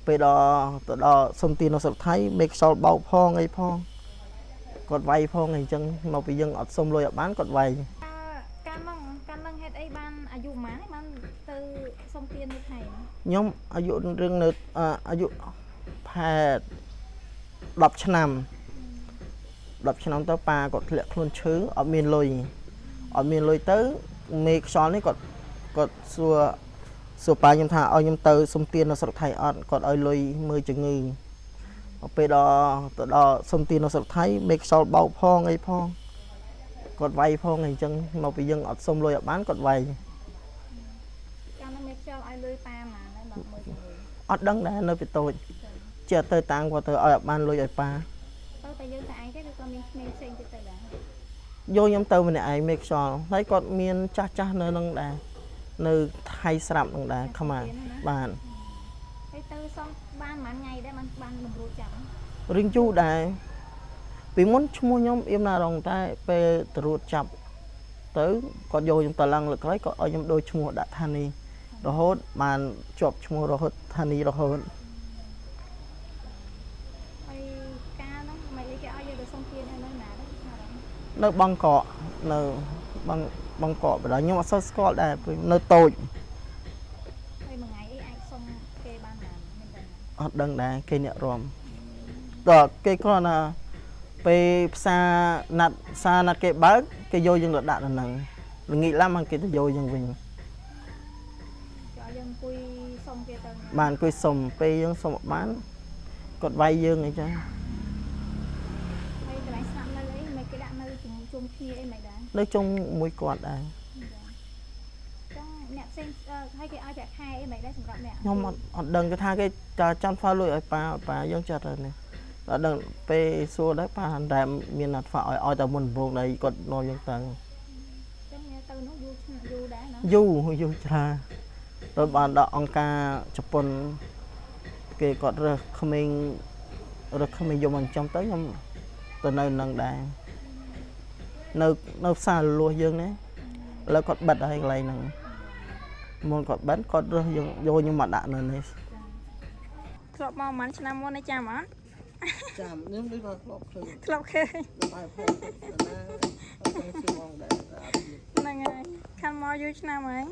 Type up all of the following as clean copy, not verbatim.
ពេលដល់ទៅដល់សុំទាននៅស្រុកថៃមេខ្យល់បោកផងអីផងគាត់វាយផងអីចឹងមកពីយើងអត់សុំលុយអត់បានគាត់វាយ កាលហ្នឹងកាលហ្នឹងហេតុអីបានអាយុប៉ុន្មានហើយបានទៅសុំទាននៅថៃហ្នឹង ខ្ញុំអាយុរឿងនៅអាយុផែ10ឆ្នាំ10ឆ្នាំទៅប៉ាគាត់ធ្លាក់ខ្លួនឈឺអត់មានលុយអត់មានលុយទៅមេខ្យល់នេះគាត់គាត់សួរសួរប៉ាខ្ញុំថាឲ្យខ្ញុំទៅសុំទាននៅស្រុកថៃអត់គាត់ឲ្យលុយមើលជំងឺដល់ពេលដល់ទៅដល់សុំទាននៅស្រុកថៃមេខ្យល់បោកផងអីផងគាត់វាយផងអីចឹងមកពីយើងអត់សុំលុយអត់បានគាត់វាយ កាលហ្នឹងមេខ្យល់ឲ្យលុយប៉ាប៉ុន្មានដែរបើមើលជំងឺ អត់ដឹងដែរនៅពីតូច ជាទៅតាមគាត់ទៅឲ្យអត់បានលុយឲ្យប៉ា ទៅតែយើងតែឯងទេឬក៏មានក្មេងផ្សេងទៀតទៅដែរ យកខ្ញុំទៅម្នាក់ឯងមេខ្យល់ហើយគាត់មានចាស់ចាស់នៅនឹងដែរនៅថៃស្រាប់នឹងដែរខ្មែរបាទ ហើយទៅសុំបានប៉ុន្មានថ្ងៃដែរបានបានតម្រួតចាប់ រឿងយូរដែរពីមុនឈ្មោះខ្ញុំអៀមណារងតែពេលត្រួតចាប់ទៅគាត់យកខ្ញុំទៅឡើងលើកក្រោយគាត់ឲ្យខ្ញុំដូរឈ្មោះដាក់ថានីរហូតបានជាប់ឈ្មោះរហូតថានីរហូត ហើយកាលហ្នឹងមិនអីគេឲ្យយើងទៅសុំទាននៅណាដែរណារង នៅបឹងកក់នៅបឹងបឹងកក់បណ្ដោយខ្ញុំអត់សូវស្គាល់ដែរព្រោះនៅតូច ហើយមួយថ្ងៃអីអាចសុំគេបានប៉ុន្មានមានដឹង អត់ដឹងដែរគេអ្នករំដល់គេគ្រាន់តែពេលផ្សារណាត់ផ្សារណាត់គេបើកគេយកយើងទៅដាក់នៅហ្នឹងល្ងាចឡើងមកគេទៅយកយើងវិញ គេឲ្យយើងអង្គុយសុំគេទៅ បានអង្គុយសុំពេលយើងសុំអត់បានគាត់វាយយើងអីចឹង ហើយកន្លែងស្នាក់នៅអីមិនគេដាក់នៅជុំជុំគ្នាអីមិនដែរ នៅជុំមួយគាត់ដែរ ចឹងអ្នកផ្សេងហើយគេឲ្យប្រាក់ខែអីមិនដែរសម្រាប់អ្នក ខ្ញុំអត់អត់ដឹងគេថាគេចាំធ្វើលុយឲ្យប៉ាប៉ាយើងចិត្តទៅនេះអត់ដឹងពេលសួរដែរប៉ាតែមានណាត់ធ្វើឲ្យឲ្យតែមុនដំបូងដែរគាត់នាំយើងទៅ ចឹងអ្នកទៅនោះយូរឆ្នាំយូរដែរណា យូរយូរច្រើនទៅបានដល់អង្គការជប៉ុនគេគាត់រើសក្មេងរើសក្មេងយកមកចិញ្ចឹមទៅខ្ញុំទៅនៅនឹងដែរនៅនៅផ្សារលួសយើងនេះឥឡូវគាត់បិទហើយកន្លែងហ្នឹងមុនគាត់បិទគាត់រើសយើងយកខ្ញុំមកដាក់នៅនេះ ធ្លាប់មកប្រហែលឆ្នាំមុនឯចាំអត់ ចាំខ្ញុំដូចថាធ្លាប់ឃើញ ធ្លាប់ឃើញ តែផងណាអត់ដឹងជាងដែរ ហ្នឹងហើយខាំមកយូរឆ្នាំហើយ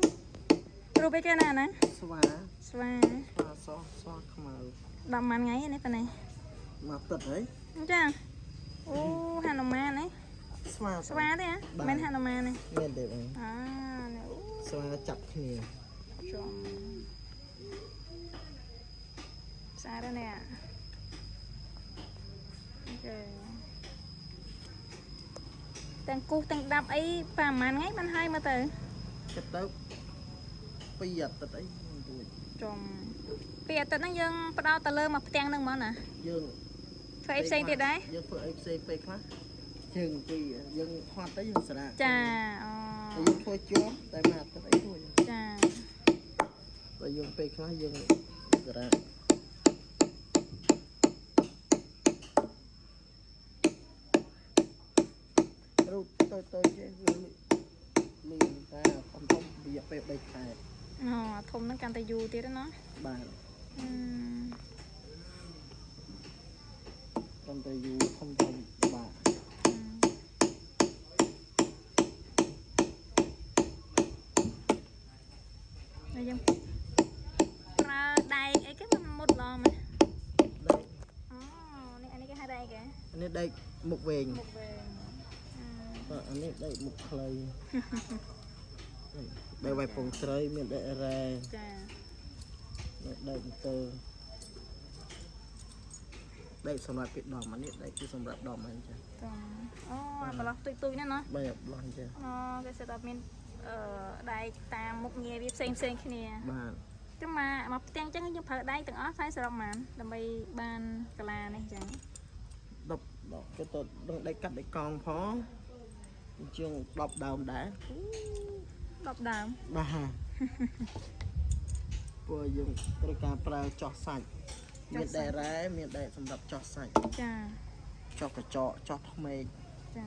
រូបអីគេណាណា ស្វា ស្វា ស្វាសស្វាខ្មៅ 10ម៉ានថ្ងៃនេះប៉ុណ្ណេះ មកទឹកហី ចាអូហនុមាននេះ ស្វា ស្វាទេហ៎មិនហនុមានទេ មានទេបង អានេះអូ ស្វាចាប់គ្នា ចំស្អាតណាស់អូខេទាំងគូសទាំងដាប់អីប្រហែលថ្ងៃបានហើយមើលទៅ គិតទៅពីអាទិត្យអីមិនរួច ចំពីអាទិត្យហ្នឹងយើងផ្ដោតទៅលើមកផ្ទាំងហ្នឹងហ្មងណា យើង ធ្វើអីផ្សេងទៀតដែរ យើងធ្វើអីផ្សេងពេលខ្លះជើងពីយើងហត់ទៅយើងស្រាក ចាអូ តែយើងធ្វើជាប់តែមួយអាទិត្យអីរួច ចា តែយើងពេលខ្លះយើងស្រាករូបតូចតូចចេះវាលឿនតែធំធំរយៈពេល3ខែ អូធំហ្នឹងកាន់តែយូរទៀតណា បាទ អឺ កាន់តែយូរធំធំបាទ ហើយយើងប្រើដែកអីគេมันមុតល្អមែន ដែក អូនេះអានេះគេហៅដែកគេ អានេះដែកមុខវែង មុខវែង បាទអានេះដែកមុខខ្លីដែកវ៉ៃពងត្រីមានដែករ៉ែ ចា ដែកទៅដែកសម្រាប់គេដំអានេះដែកគឺសម្រាប់ដំហ្នឹងចា តអូអាប្រឡោះទុយទុយហ្នឹងណា បែបប្លោះចា អូគេសិតតែមានអឺដែកតាមមុខងារវាផ្សេងផ្សេងគ្នា បាទ ចឹងមកមកផ្ទាំងចឹងយើងប្រើដែកទាំងអស់ខ្សែសរុបហ្មងដើម្បីបានកលានេះចឹង 10ដកគេទៅដឹងដែកកាត់ដែកកងផងជាង10ដើមដែរ 10ដើម បាទព្រោះយើងត្រូវការប្រើចោះសាច់មានដែករ៉ែមានដែកសម្រាប់ចោះសាច់ ចា ចោះកញ្ចក់ចោះថ្មេក ចា